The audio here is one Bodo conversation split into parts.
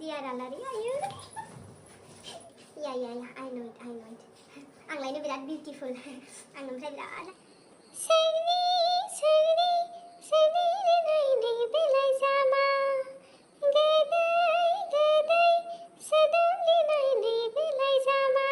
Dear Alari, are you? Yeah, I know it. Anglaino birat beautiful. Angam saya birat. Seni naini belai sama. Gadai sadali naini belai sama.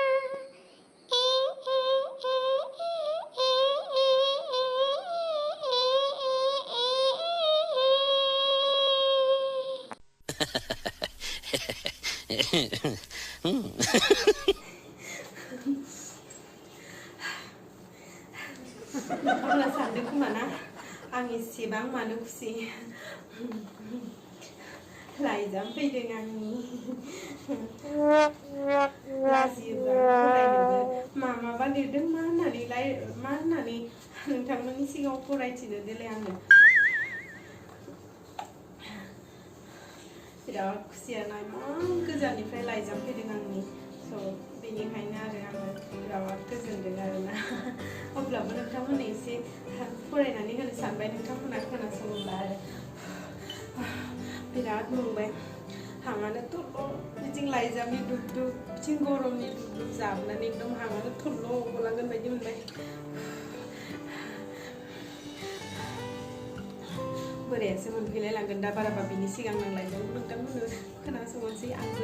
Alasan kemana? Angin sibang manusia. Laizam fैदों आंनि लाजियोब्ला माबा लिरदों मा होननानै नोंथांमोननि सिगाङाव फरायथिनो देलाय आङो बिराद खुसियाना इमान गोजाननिफ्राय लाइजाम फैदों आंनि स' बेनिखायनो आरो आङो बिराद गोजोनदों आरोना अब्लाबो नोंथांमोननो एसे फरायनानै होनो सानबाय नोंथांमोना खोनासङोब्ला आरो बिराद मोनबाय हाङानोथ' बिथिं लाइजामनि दुब बिथिं गरमनि दुब जाबनानै एकदम हाङानो थरल' गलांगोन बायदि मोनबाय बोरायासो मोनफैलाय लांगोन दा बाराबा बिनि सिगां आं लाइजामखौ नोंथांमोननो खोनासंनोसै आंबो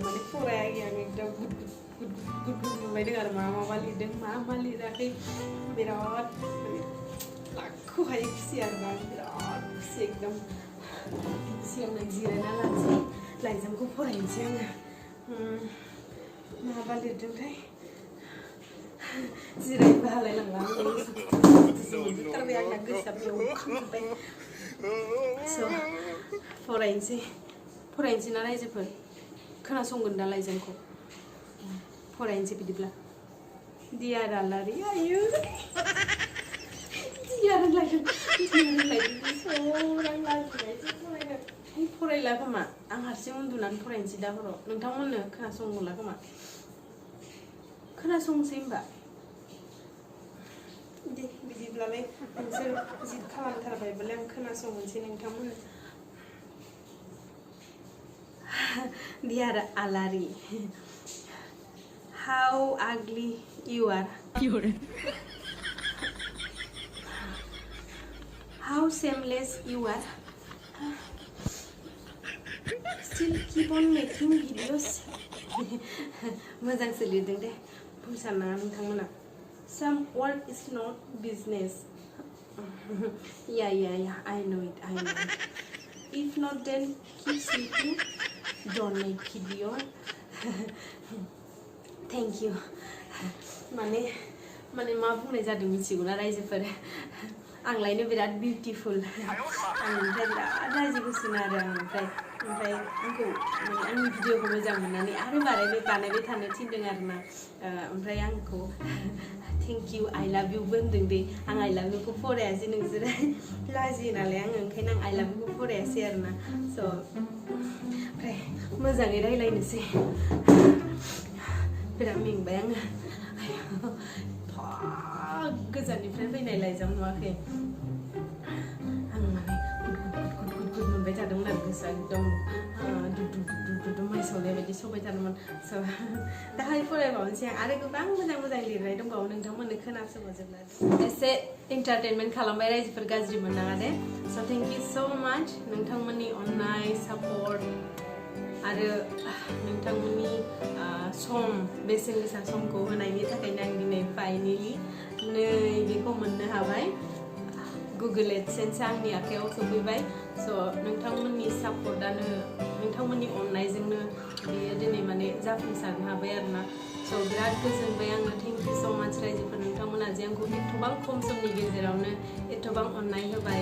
माने फरायाखै आं एकदम गुद मोनबायदों आरो मा लिरदों मा लिराखै बिराद लाखौ हायै खुसि आरोना बिराद खुसि एकदम सिगांनो जिरायना लानोसै लाइजामखौ फरायनोसै आङो माबा लिरदोंथाय जिरायनोबो हालायलांला आं मोनजोबथारबाय आंना गोसोआ बेयाव खामजोब्बाय स' फरायनोसै ना रायजोफोर खोनासंगोन दा लाइजामखौ फरायनोसै बिदिब्ला Dear Alari, ayo Dear लाइजाम फरायला खोमा आं हारसिं उन्दुनानै फरायनोसै दा हराव नोंथांमोननो खोनासंला खोमा खोनासंसै होमबा दे बिदिब्लालाय नोंसोर जिद खालामथारबायबालाय आं खोनासंनोसै नोंथांमोननो Dear Alari, how ugly you are. How shameless you are. Still keep on making videos. मोजांसो लिरदों दे बुंसाना नोंथांमोना Some work is not business. Yeah, I know it. If not, then keep sleeping. Don't make video. Thank you. माने मा बुंनाय जादों मिथिगौना रायजोफोर आंलायनो बिराद बिउटिफुल आंनिफ्राय बिराद रायजो गोसोना आरो ओमफ्राय आंखौ आंनि भिडिअखौ मोजां मोननानै आरो बानायबाय थानो थिनदों आरोना ओमफ्राय आंखौ थेंक इउ आइ लाभ इउ बो होनदों दे आं आइ लाभ इउखौ फरायासै नोंसोरो लाजियो नालाय आङो ओंखायनो आं आइ लाभ इउखौ फरायासै आरोना स' ओमफ्राय मोजाङै रायलायनोसै बिराद मेंबाय आङो गोजाननिफ्राय फैनाय लाइजाम नुवाखै आं माने गुद मोनबाय थादोंमोन आरो गोसोआ एकदम दुम माइ सौनाय बायदि सौबाय थादोंमोन स' दाहाय फरायबावनोसै आं आरो गोबां मोजां लिरनाय दंबावो नोंथांमोननो खोनासंजोबना एसे इन्टारटेनमेन्ट खालामबाय रायजोफोर गाज्रि मोननाङा दे स' थेंक इउ स' माच नोंथांमोननि अननाय सापर्ट आरो नोंथांमोननि सम बेसेन गोसा समखौ होनायनि थाखायनो आं दिनै फाइनेलि बेखौ मोननो हाबाय गुगल एडसेन्स आंनि आखायाव सफैबाय स' नोंथांमोननि सापर्टआनो नोंथांमोननि अननायजोंनो बेयो दिनै माने जाफुंसारनो हाबाय आरोना स' बिराद गोजोनबाय आङो थेंक इउ स' माच रायजोफोर नोंथांमोना जे आंखौ एथबां खम समनि गेजेरावनो एथबां अननाय होबाय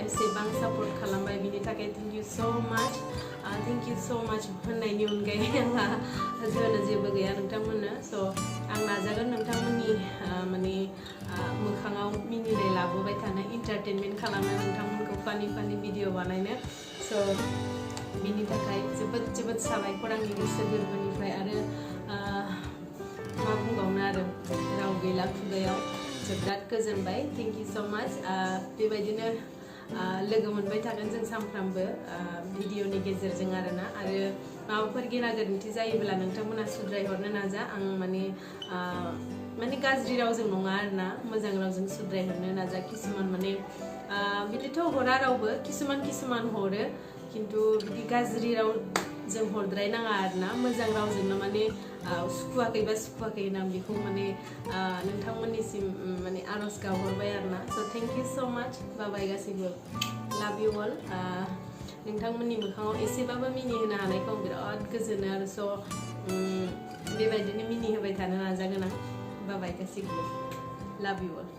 एसेबां सापर्ट खालामबाय बिनि थाखाय थेंक इउ स' माच होननायनि अनगायै आंहा होनो जेबो गैया नोंथांमोननो स' आं नाजागोन नोंथांमोननि माने मोखाङाव मिनिनाय लाबोबाय थानो इन्टारटेनमेन्ट खालामनो नोंथांमोनखौ फानि भिडिअ बानायनो स' बिनि थाखाय जोबोद साबायखर आंनि गोसो गोरबोनिफ्राय आरो मा बुंबावनो आरो राव गैला खुगायाव बिराद गोजोनबाय थेंक इउ स' माच बेबायदिनो लोगो मोनबाय थागोन जों सानफ्रामबो भिडिअनि गेजेरजों आरोना आरो माबाफोर गेना गोरोन्थि जायोब्ला नोंथांमोना सुद्रायहरनो नाजा आं माने गाज्रि रावजों नङा आरोना मोजां रावजों सुद्रायहरनो नाजा किसुमान माने बिदिथ' हरा रावबो किसुमान हरो किन्तु बिदि गाज्रि रावजों हरद्रायनाङा आरोना मोजां रावजोंनो माने सुखुवाखैबा सुखुवाखै होनना बेखौ माने नोंथांमोननिसिम माने आरज गाबहरबाय आरोना स' थेंक इउ स' माच बाबाय गासैबो लाभ इउ अल नोंथांमोननि मोखाङाव एसेबाबो मिनिहोनो हानायखौ आं बिराद गोजोनो आरो स' बेबायदिनो मिनिहोबाय थानो नाजागोन आं बाबाय गासैबो लाभ इउ अल